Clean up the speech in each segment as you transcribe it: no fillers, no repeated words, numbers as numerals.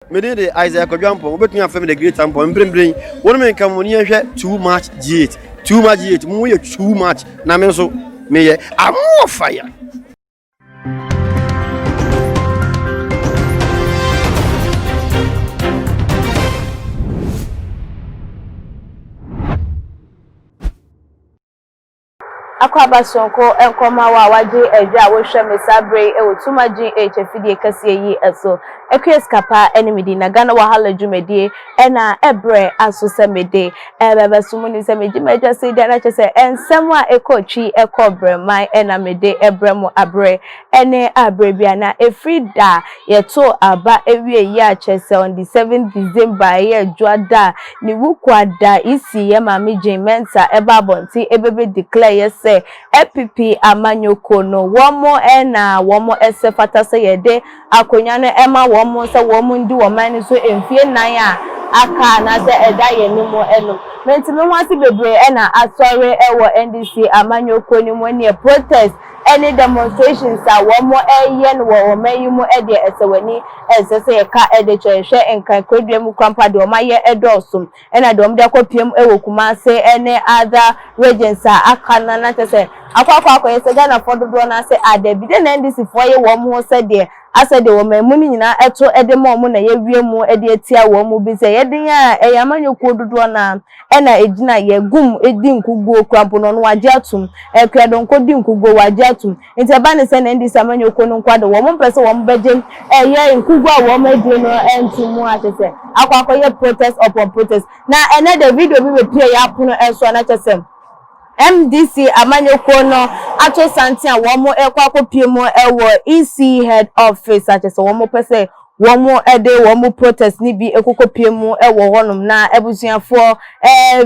Me din de Isaiah Kwadwo Ampong, wobɛtumi afrɛ me The Great Ampong. Mprempren, wo ne me nka mo ni yɛnhwɛ Too Much G8. Too Much G8, mo yɛ too much, na me nso meyɛ I'm fire. Akwaaba soronko nkɔma wo a wagye adwa a wohwɛ me saa berɛ yi wɔ Tuma GH afidie kɛseɛ yi so. Akua Sikapa ne me din na Ghana Wahala dwumadie na ɛberɛ aso sɛ mede ɛbɛbɛso mo nim sɛ megye m'adwa so yi deɛ na kyerɛ sɛ nsɛm a ɛkɔ twi ɛkɔ brɛman na mede ɛbrɛ mo aberɛ ne aberɛ bi a na ɛfiri da a yɛtoo aba wie yi a kyerɛ sɛ on the 7th December ɛyɛ Dwoada a ne Wukuada EC yɛ Maame Jane Mensah ɛba abɔnten ɛbɛbɛ declare yɛ sɛ APP amanyɔkuo no wɔn na wɔn ɛsɛ fata sɛ yɛde akonwa no ɛma wɔn sɛ wɔn ndi wɔn man no so mfie nnan a aka anaasɛ ɛda yɛn anim no. Mente me ho ase bebree ɛna asɔre ɛwɔ NDC amanyɔkuo no mu ɛneɛ protest ɛne demonstrations a wɔn ɛyɛ no wɔ ɔman yi mu ɛdeɛ ɛsɛ w'ani ɛnsɛ sɛ yɛka ɛde kyerɛ hwɛ Nkran kurodua mu koraa deɛ wɔn ayɛ ɛdɔɔso ɛna deɛ wɔn de akɔ piem ɛwɔ Kumase ɛne other regions a aka no na kyerɛ sɛ akɔ akɔ akɔyɛ sɛ Ghanafoɔ dodoɔ no ase a dabi de na NDC foɔ yɛ wɔn ho sɛdeɛ asɛ deɛ wɔn mu no nyinaa ɛto ɛde ma wɔn na yɛwie mu ɛde atia wɔn mu bi sɛ yɛden a ɛyɛ amanyɔkuo dodoɔ no ɛna egyina yɛ gum edi nkuguo kura mpo no ɔno wagye atum ɛkuadonko di nkuguo wagye atum nti ɛba ne sɛ na NDC amanyɔkuo no nko ade wɔn mpɛ sɛ wɔn bɛgye ɛyɛ nkuguo a wɔn adi no ɛnto mu akyɛ sɛ akɔ akɔyɛ protest upon protest. Na ɛnɛ de video bi bepie yɛ apono ɛso a na kyɛ sɛ MDC amanyɔkuo no ato santen a wɔn ɛkɔ akɔpie mu ɛwɔ EC head office akyɛ sɛ wɔn pɛ sɛ wɔn ɛde wɔn protest ni bi ekokɔpie mu ɛwɔ hɔnom. Na abusuafoɔ,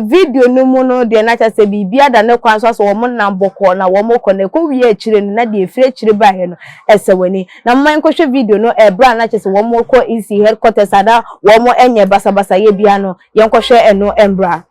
video no mu no deɛ na kyerɛ sɛ biribi ada ne kwan so asɛ wɔn nam bɔkɔɔ na wɔn kɔ na ɛkɔ wie akyire no na deɛ efiri akyire baeɛ no ɛsɛ w'ani. Na mma nkɔhwɛ video no ɛbrɛ a na kyerɛ sɛ wɔn kɔ EC headquarters ada wɔn ɛnyɛ basabasa yɛ bia no, yɛnkɔhwɛ ɛno mbra.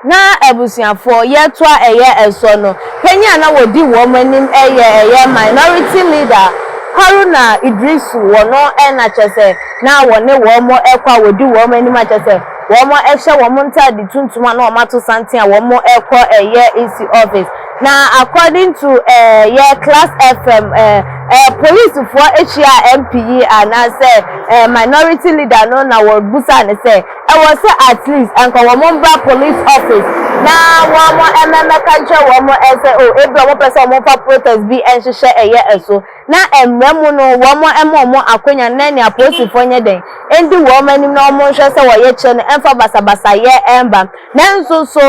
Na abusuafoɔ, yɛtoa ɛyɛ ɛsɔ no, panyin a na wɔdi wɔn anim ɛyɛ minority leader Haruna Idrisu. Wɔn ɛna kyerɛ sɛ na wɔne wɔn ɛkɔ a wɔdi wɔn anim akyerɛ sɛ wɔn ɛhyɛ wɔn ntaade tuntum a na wɔn ato santen a wɔn ɛkɔ ɛyɛ EC office. Na according to ɛyɛ Class FM, polisifoɔ ahyia MP yi anaasɛ minority leader no na wɔbusa ne sɛ ɛwɔ sɛ at least nka wɔn mbra police office na wɔn mmɛmɛka nkyerɛ wɔn ɛsɛ o ebi wɔn pɛ sɛ wɔn fa protest bi nhyehyɛ ɛyɛ ɛso na mmerɛ mu no wɔn ɛma wɔn akonnwa na nea apolisifoɔ nyɛ den ndi wɔn anim na wɔn nhwɛ sɛ wɔyɛ kyerɛ no ɛmfa basabasa yɛ ɛmba. Nanso so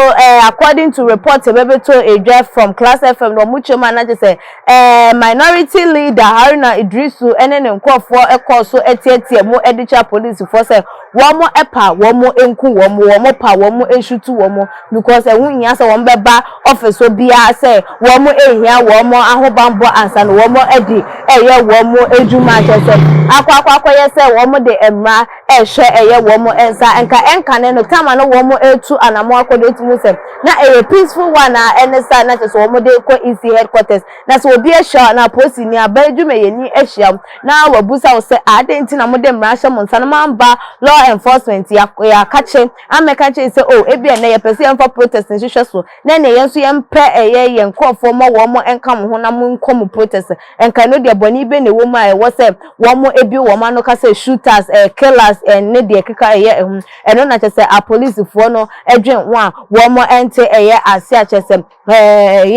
according to report ɛbɛbɛtɔ edwa from Class FM na wɔn kyerɛ mu anakyɛ sɛ minority leader Haruna Idrisu ɛne ne nkurɔfoɔ ɛkɔɔ so ɛteɛteɛ mu ɛde kyerɛ apolisifoɔ sɛ wɔn ɛpa wɔn nku wɔn, wɔn pa wɔn nsutu wɔn because ɛho hia sɛ wɔn bɛba office biara sɛ wɔn ehia wɔn ahobanbɔ ansa na wɔn ɛde ɛyɛ wɔn adwuma. Kyerɛ sɛ akɔ akɔ akɔyɛ sɛ wɔn de mmara ɛhwɛ ɛyɛ wɔn nsa nka ɛnkane no tama no wɔn etu anamɔ akɔ de etu sɛ na ɛyɛ peaceful one a ɛne sa na kyerɛ sɛ wɔn de kɔ EC headquarters. Na sɛ obi ahyia na polisi ni aban adwumayɛni ahyia na wabusa wo sɛ ade nti na mode mmara hyɛ mo nsa no mamba law enforcement yɛakakye amɛka kyerɛ sɛ o ebi ɛnɛ yɛpɛ sɛ yɛmfa protest nhyehyɛ so na ɛnɛ yɛn nso yɛmpɛ ɛyɛ yɛn nkurɔfoɔ ma wɔn nka mo ho na mo nkɔ mo protest nka no deɛ bɔnne bi na ɛwɔ mu a ɛwɔ sɛ wɔn ebi wɔn ano kasa shooters, killers, ne deɛ keka ɛyɛ ɛho ɛno. Na kyerɛ sɛ apolisifoɔ no ɛdwen ho a wɔn ɛnte ɛyɛ ase a kyerɛ sɛ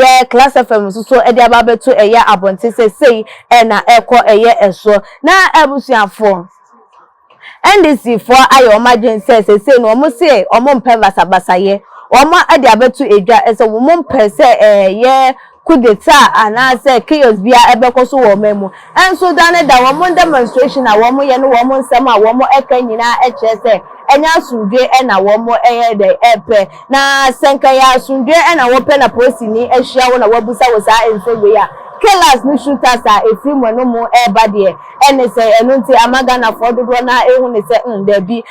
yɛ Class FM nso so ɛde aba abɛto ɛyɛ abɔnten sɛ sei ɛna ɛkɔ ɛyɛ ɛsoɔ. Na abusuafoɔ, NDC foɔ ayɛ wɔn adwene sɛ sɛsɛ no wɔn se wɔn mpɛ basabasayɛ. Wɔn de abɛto edwa sɛ wɔn mpɛ sɛ ɛyɛ coup d'etat anaasɛ chaos bia ɛbɛkɔ so wɔ ɔman mu. Ɛnso da ne da wɔn demonstration a wɔn yɛ no, wɔn nsɛm a wɔn ɛka nyinaa ɛkyerɛ sɛ ɛnyɛ asomdwe ɛna wɔn ɛyɛ dɛ ɛpɛ. Na sɛ nka yɛ asomdwe ɛna wɔpɛ na polisini ahyia wɔn na wɔabusa wɔ saa nsɛm wei a Killers ne shooters a ɛfiri mo ano mu reba deɛ, ɛne sɛ ɛno nti ama Ghanafoɔ dodoɔ no ara ɛhu no sɛ mm daabi,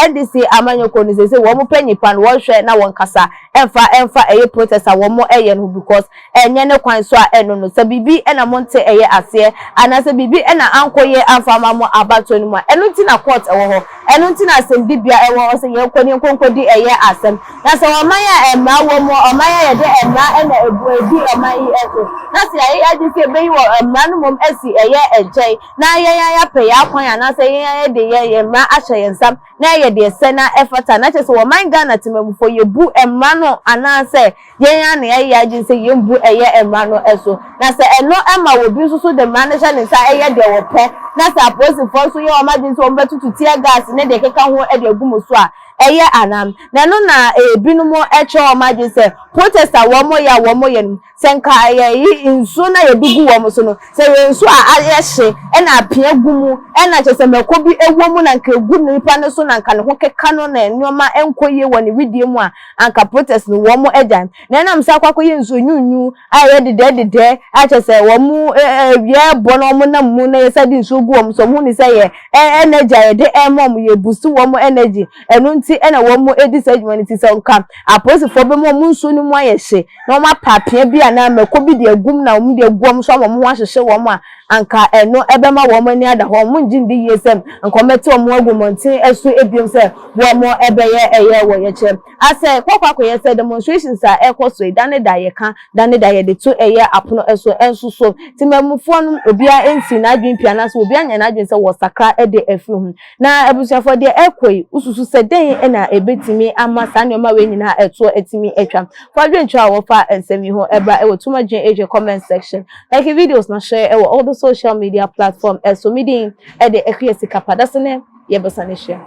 NDC amanyɔkuo no seesei wɔn pɛ nnipa no wɔnhwɛ na wɔnkasa ɛmfa ɛmfa ɛyɛ protest a wɔn ɛyɛ no ho because ɛnyɛ ne kwan so a ɛno no sɛ biribi na monte ɛyɛ aseɛ anaasɛ biribi na ankɔ yie amfa ama mo abatoɔ no mu a ɛno nti na court ɛwɔ hɔ ɛno nti na asɛmdibea ɛwɔ hɔ sɛ yɛnkɔ ne yɛnkɔ nkɔdi ɛyɛ asɛm na sɛ ɔman a mmara wɔ mu ɔman a yɛde mmara na ɛbu ɛdi ɔman yi so na sɛ yɛayɛ yɛn adwene sɛ yɛbɛyi wɔ mmara no mmom asi ɛyɛ nkyɛn na yɛn ara yɛapɛ yɛn akwan anaasɛ yɛn ara yɛde yɛn yɛn mmara ahyɛ yɛn nsa na ɛyɛ deɛ ɛsɛ na ɛfata, na kyerɛ sɛ wɔ ɔman Ghana temanmufoɔ yɛbu mmara no anaasɛ yɛn ara na yɛayɛ yɛn adwene sɛ yɛmbu ɛyɛ mmara no so, na sɛ ɛno ma obi nso so de mmara no hyɛ ne nsa yɛ deɛ wɔpɛ, na sɛ apolisifoɔ nso yɛ wɔn adwene sɛ wɔbɛtoto tear gas ne deɛ ɛkeka ho de agu mo so a, ɛyɛ anaa? Na ɛno na ebinom kyerɛ wɔn adwene sɛ protest a wɔyɛ a wɔyɛ no, Sɛ nka yɛyi nsuo no a yɛde gu wɔn so no, sɛ ɛyɛ nsuo a ayɛ hye na apea gu mu na kyerɛ sɛ mako bi wɔ mu na nka ɛgu nipa no so na nka ne ho keka no na nneɛma nkɔ yie wɔ ne wedeɛ mu a, anka protest no wɔn agyae. Na ɛnam sɛ akɔ akɔyɛ nsuo nwunwunu a ɛyɛ dedɛɛ dedɛɛ a kyerɛ sɛ wɔn awia rebɔ na wɔn nam mu na yɛsan de nsuo gu wɔn so, wɔn hu no sɛ ɛyɛ energy a yɛde rema wɔn, yɛ boost wɔn energy, ɛno nti na wɔn di saa adwuma no. Nti sɛ nka apolisifoɔ bɛma wɔn nsuo no mu ayɛ hye na wɔapɛ apea bi anaa mako bi de agu mu na wɔde agu wɔn so ama wɔn ho ahyehye wɔn a, anka ɛno bɛma wɔn ani ada hɔ. Wɔnngye nndi yie sɛ anka wɔbɛte wɔn ho agu mmɔnten so bio sɛ wɔbɛyɛ ɛyɛ wɔyɛkyerɛ. Asɛ kɔkɔ akɔyɛ sɛ demonstrations a ɛrekɔ so yi, da ne da yɛka, da ne da yɛde to ɛyɛ apono so nso so. Temammufoɔ no, obiara nsii n'adwene pi anaasɛ obiara nyɛɛ n'adwene sɛ wɔresakra de afiri ho. Na abusuafoɔ, deɛ ɛrekɔ yi, wosusu sɛ dɛn na ɛbɛtumi ama saa nneɛma wei nyinaa ɛtoɔ atumi atwa? Fa adwenkyerɛ a wɔfa nsɛm yi ho bra wɔ Tuma GH comment section. Like videos na share wɔ all the social media platform so. Me din de Akua Sikapa. Dasene yɛbɛsane ahyia.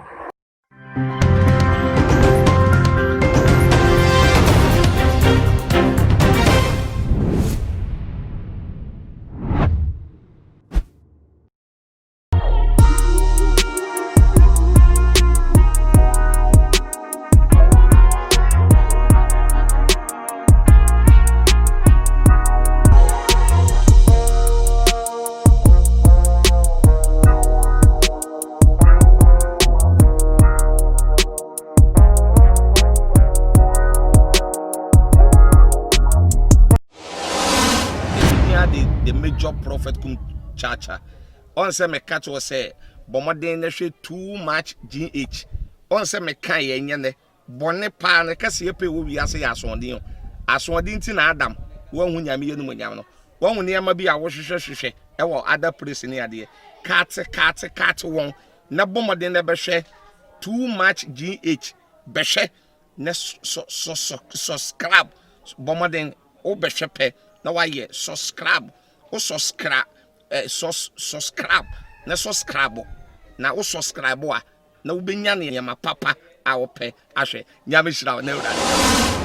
The major prophet kum chacha ɔn sɛ meka kyerɛ sɛ bɔ mmɔden na hwɛ too much gh ɔn sɛ meka yɛ nyɛ nɛ bɔne paa no kɛseɛ pɛ wɔ wiase yɛ asoɔden o asoɔden nti na Adam wanhu nyame yɛ numonyam no wahu nneɛma bi a wohwehwɛ hwehwɛ ɛwɔ other place ne adeɛ kate kate kate wɔn na bɔ mmɔden na bɛhwɛ too much gh bɛhwɛ na subscribe bɔ mmɔden wobɛhwɛ pɛ na wayɛ subscribe wo subscribe eh, sus subscribe na subscribe na wo subscribe a na wobɛnya nneɛma papa a wopɛ ahwɛ. Nyame hyira wo na Awurade.